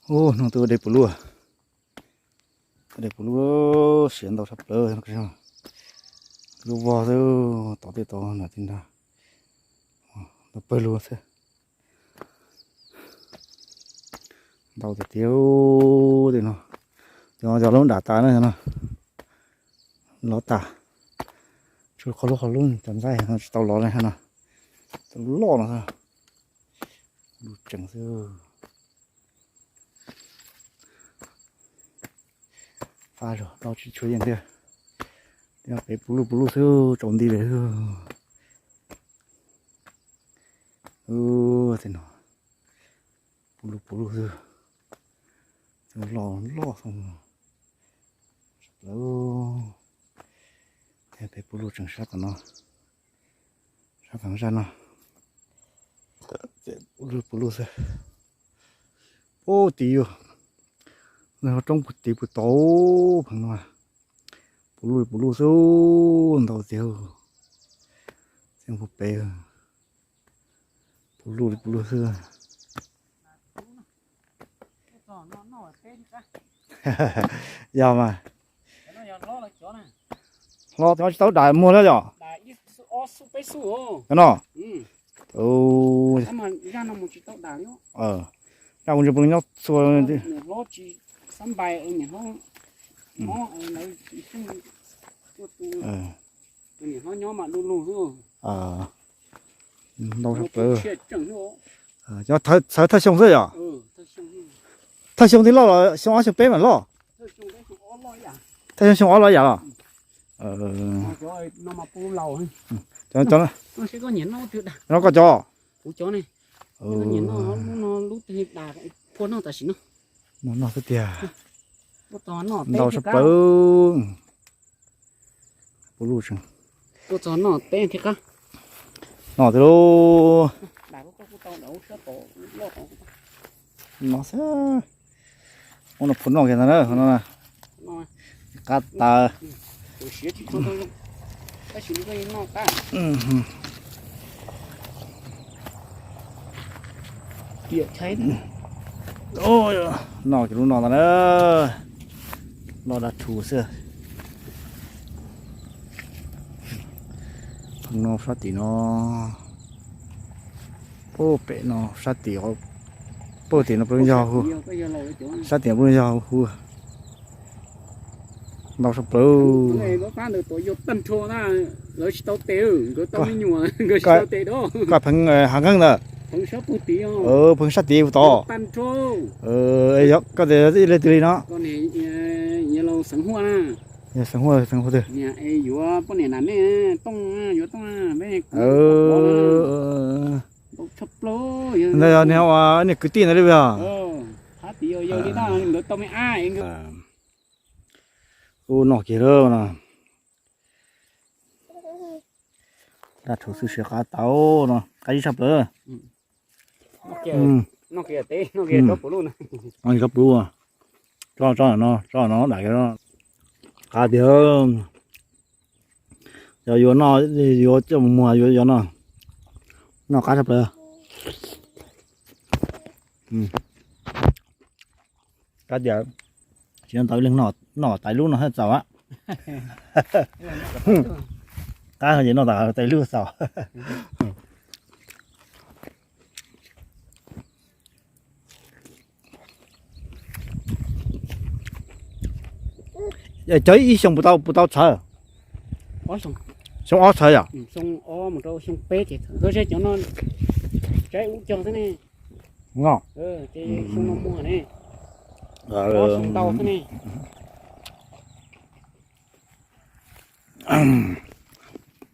Ub, hnub twb de puv luj, de puv luj siav ntau tshaj plaws. Lub vog xwb, tod tej tod nram tej nrag, ntau pawg lug xwb. Ntau tiag tiag. Tej no, tej no yog lub nram tas na no, lov tas. Tshuav qhov lub, qhov lub cov ntxaib no tsis tau lov li no, loj no xwb. Lub tseem xwb. Fab zog, tau tsis tshuav yeej tiag. Tej no pem puv luj puv luj xwb, tsaus nti li xwb. Tej no puv luj puv luj xwb. Loj loj xwb. Pem puv luj tseem sab tom no, sab tom zaj no. Puv luj puv luj xwb. Ub, tid yog roob puv tid puv tau pheej no. Puv luj puv luj xwb, ntau tiag. Txeej puag pem, puv luj puv luj xwb. Yog mas. Hlo tsis tau dam muag li yom? No. Zaj kuv ntsia pw nyob txhua. Ntau tshaj plaws. Txhawv thawj xyoo xwb yom? Thawj xyoo twb loj los xyoo ob xyoo peb mas loj. Thawj xyoo xyoo ob loj yam los. No koj cov. Noj xwb tiag. Ntau tshaj plaws. Puv luj tseem. No tiag lauj. No xwb. Ua no phuv noj kiag ntag na, qab tas. Noj kiag lub no ntag na. Loj dab tshua xwb. Pheej no sab tim no. Pem no sab tim, pem tim no pheej yog hu. Sab tim no pheej yog hu. Ntau tshaj plaws. Koj pheej hav nkeeg ntawd. Pheej sab tid tod. Koj tias ib leeg twg li no? Yog xeev huaj, xeev huaj twg? Ntawd yog niag ua niag kwv tij ntawd li os. Ub, noj kiag lawm no. Dab tshua xwb siab qab tau no, qab zib tshaj plaws. Tsob pluv, tsob no, tsob no dam, qab tiag. Yog yuav noj, yuav coj mus muag yuav noj, noj qab tshaj plaws. Qab tiag, tsis noj tau ib leeg noj tais lub no thiaj txaus a. Qab ces noj tais lub txaus. Cov ib xyoo puas tau, puas tau txhawv? Xyoo ob txhawv yom? No.